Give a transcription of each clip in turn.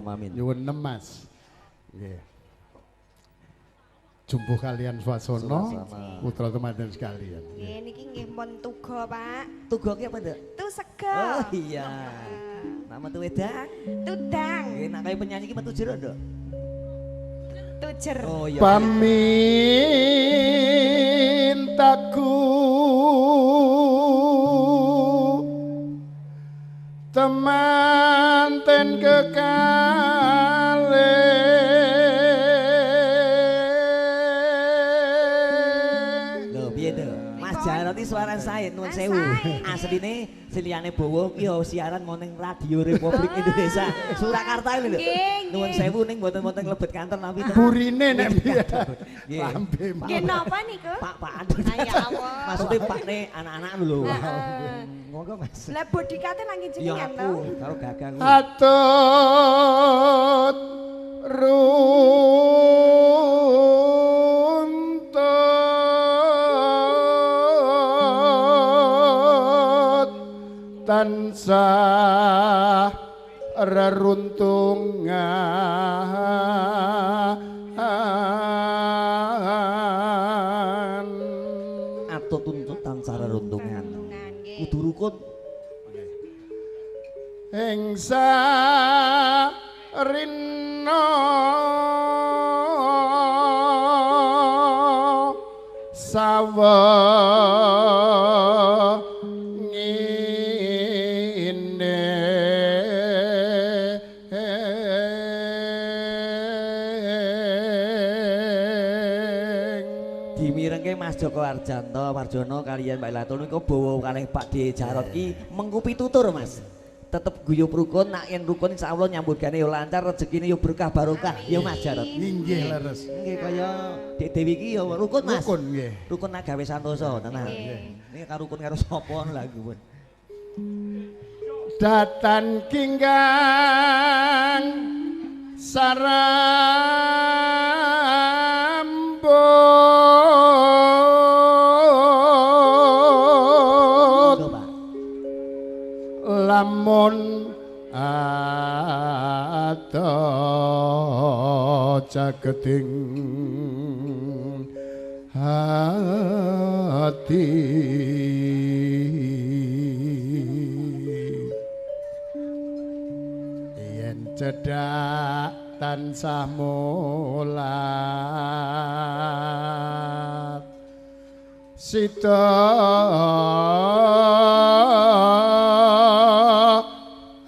Amin. Nyuwun Mas. Nggih. Jumbuh kalian swasana putra temanten sekalian. Nggih niki nggih pun tuga, Pak. Tuga ki apa, Nduk? Tu sega. Oh iya. Nak metu wedang. Tudang. Nggih, nak kaya penyanyi ki metu jero, Nduk. Tujer. Oh iya. Pamintaku temanten kekalih. Lho piye to? Mas Jarot iki suarane sae, nuwun sewu. Asline siliyane Bowo ki yo siaran mau ning Radio Republik Indonesia Surakarta lho. Nuwun sewu ning mboten-mboten mlebet kantor nampi to. Burine nek piye. Nggih. Lambe. Nggih napa niku? Pak-pakan. Ya Allah. Maksudnya Pak ne anak-anak lho. Heeh. Monggo Mas. Lah bodikate nang Ya jenengan to. aku karo Gagang. Atut runtut tansah reruntungan. Atut tuntut tansah reruntungan. Kudu rukun. Ing sarina sawengine Dimirengke Mas Joko Arjanto Marjono kaliyan Mbak Latun niku bawa kalih Pak D Jarot ki mengku pitutur Mas. Tetep guyub rukun, nak yen rukun insyaallah nyambut gawe yo lancar, rezekine yo berkah barokah. Ya Mas Jarot. Inggih leres. Nggih kaya Dek Dewi ki yo rukun Mas. Rukun nggih. Rukun nak gawe santosa tenan. Niki karo rukun karo sapa ngono lha aku pun. Datan kingkang sarambut lamun ada jageting hati yen cedhak tansah mulat sida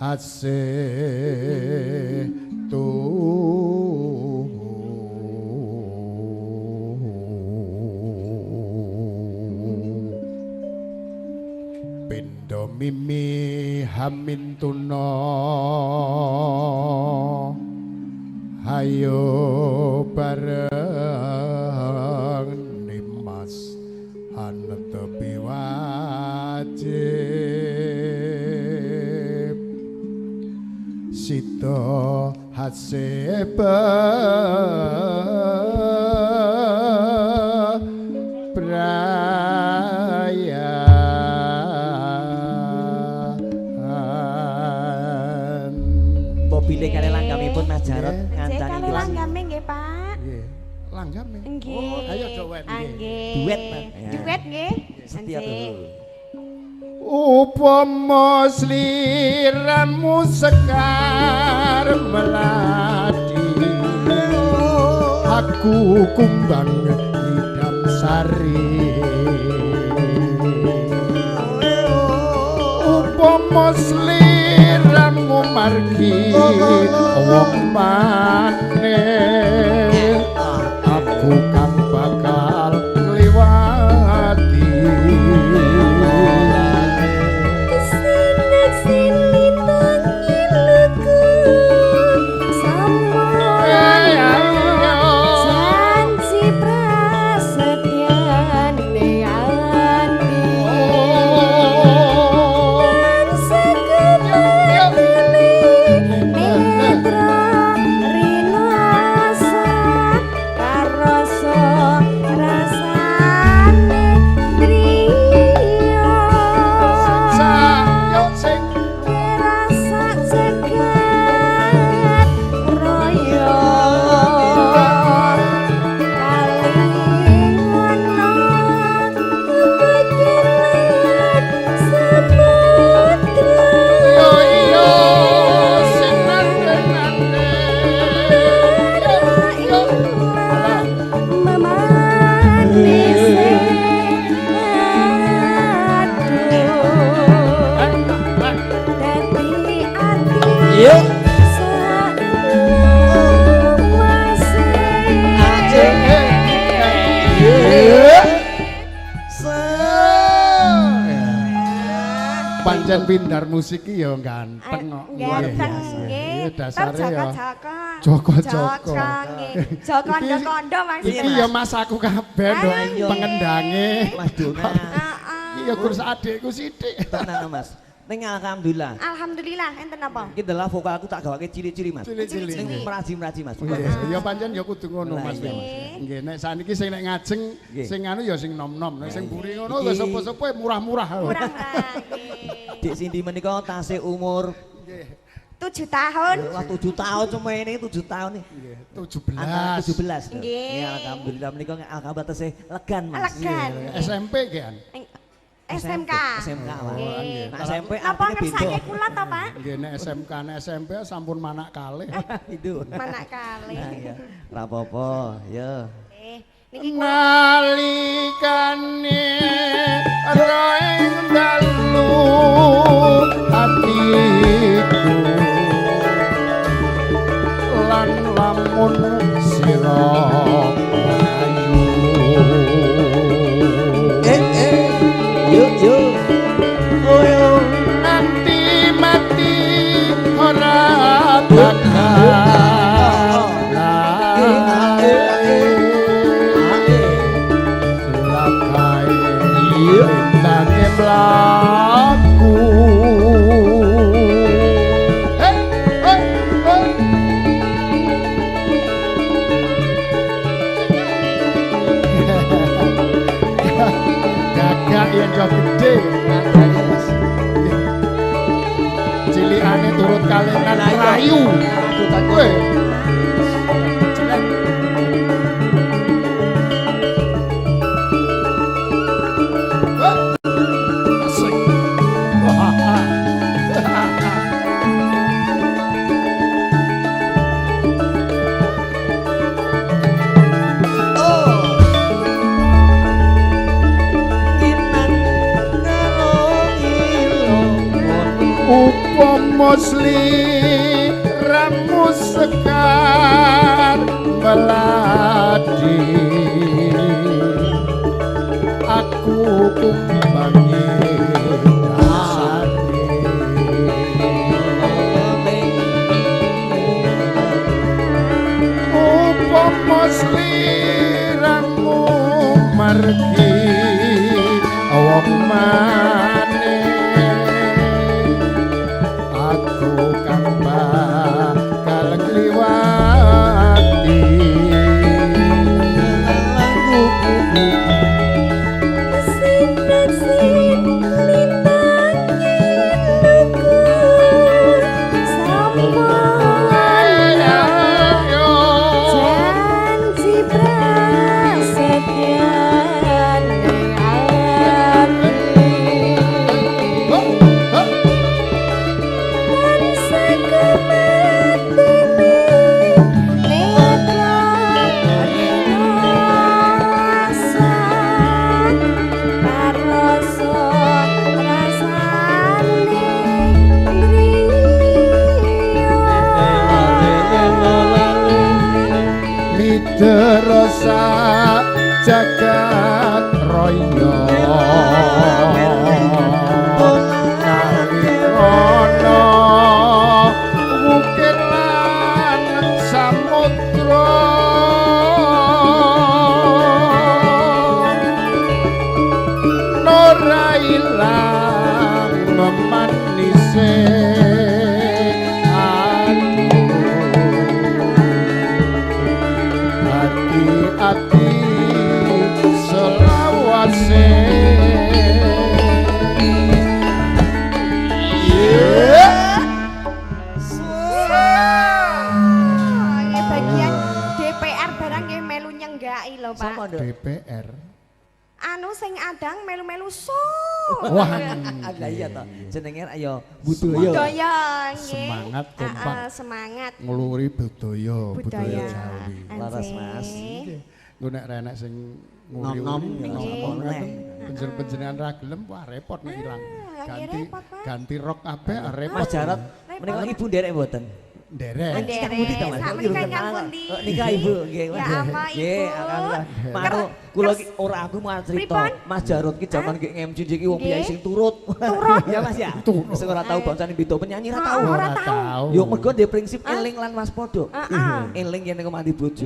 asih tuhu pindha mimi hamintuna hayo bareng nimas hanetepi wajib sida hasib brayan. Mbok bilih kalih langgamipun Mas Jarot ngancani Kalih langgame nggih Pak. Nggih. Langgame. Nggih. Oh, ayo duet nggih. Duet Mas. Duet nggih. Setia dulu. Upama sliramu sekar melati aku kumbang idam sari. Upama sliramu margi wong maneh aku kang bakal ngliwati. Netra rina. pindar musik ki ya ganteng kok. Ganteng nggih. Dasare ya. Joko-joko. Joko kondo-kondo Mas. Iki ya mas aku kabeh pengendange. Mas Dona. Heeh. Iki ya kurs adikku sithik. Tenan Mas. Ning alhamdulillah. Alhamdulillah enten apa? Iki adalah vokalku tak gawake cili-cili Mas. Cili-cili. Ning meraji-meraji Mas. Ya pancen ya kudu ngono Mas. Nggih nek saniki sing nek ngajeng sing anu ya sing nom-nom, nek sing mburi ngono ya sapa-sapa murah-murah. Murah-murah nggih. Dik Cindy menika tasih umur 7 tahun. Wah 7 tahun semene 7 tahun nih. Nggih, 17. 17. Nggih. Ya alhamdulillah menika alhamdulillah tesih legan Mas. Legan. SMP nggih. SMK. SMK Pak. Nah, SMP napa ngersake kula to, Pak? Nggih nek SMK nek SMP sampun manak kalih. Itu. Manak kalih. Nah, iya. Ora apa-apa, ya. Niki nalikane roeng dalu atiku lan lamun sira ayu. Yuk yuk. Oh yo. Nanti mati ora bakal lakae lintange mlaku. Gagak yen yo gedhe Mas. Cilikane turut kalenan rayu. Kowe. Jelek. Asik. Upama sliramu sekar melati aku kumbangi dasare upama sliramu margi wong maneh aku kang bakal ngliwati Janji prasetyan ning ati. Midrosa jagat raya kalingono wukir lan samudra ora ilang memanise ati selawase. Nggih bagian DPR barang nggih melu nyenggaki lho, Pak. Sapa, Nduk? DPR. Anu sing adang melu-melu so. Wah, Lah iya toh. Jenenge ayo budaya. Budaya nggih. Semangat kompak. Heeh, semangat Ngluri budaya, budaya budaya. Jawi. Laras, Mas. Nggih. Engko nek renek sing Nom-nom, nguri-uri, nggih. Panjenengan ra gelem wah repot nek ilang. Ah, Ganti repot, Pak. ganti rok kabeh repot. Mas Jarot menika ibu nderek mboten? Nderek. Nderek. Ingkang pundi to, Mas? Sak menika ingkang pundi? Oh, nika ibu nggih. Ya Allah, Nggih, Ibu. alhamdulillah. Manuk Kula iki ora aku mau cerita. Mas Jarot ki jaman nggih MC iki wong piye sing turut. Turut. Ya Mas ya. Sing ora tau bangsane beda penyanyi ora tau. Ora tau. Yo mergo ndek prinsip eling lan waspada. Eling yen ning omah di bojo.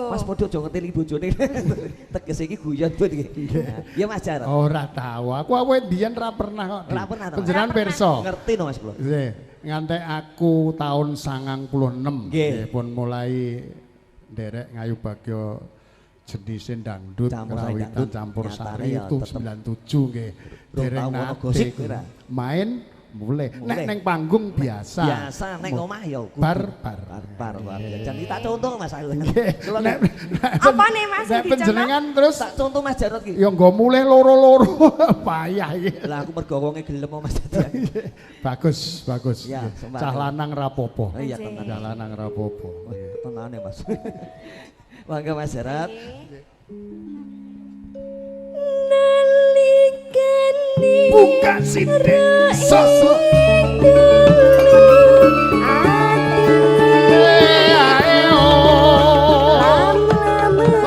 Waspada aja ngerti bojone. Tegese iki guyon bet iki. Ya Mas Jarot. Ora tau. Aku awe mbiyen ora pernah kok. Ora pernah to. Panjenengan pirsa. Ngerti no Mas kula. Nggih. Ngantek aku tahun 96 nggih pun mulai nderek ngayu bagya jenis dangdut, karawitan, campur sari itu 97 nggih. Dereng nate main mulai. Nek neng panggung biasa. Biasa nek omah ya bar bar. Jan tak contoh Mas aku. Apane Mas nek panjenengan terus tak contoh Mas Jarot ki. Ya nggo mulih loro-loro payah iki. Lah aku mergo wonge gelem Mas Jarot. Bagus, bagus. Cah lanang rapopo. Iya tenan. Cah lanang rapopo. Tenane Mas. Mangga Mas Jarot. Nalikane buka sithik sosok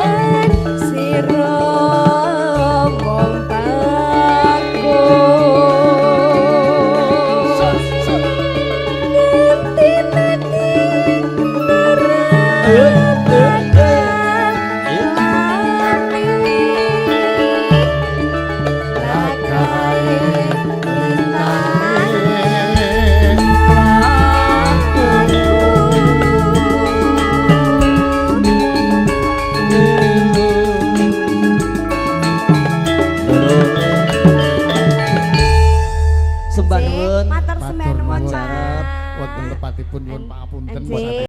ati sira wong bagus nganti mati Sembah nuwun. Matur sembah nuwun, Pak. Wonten lepatipun nyuwun pangapunten.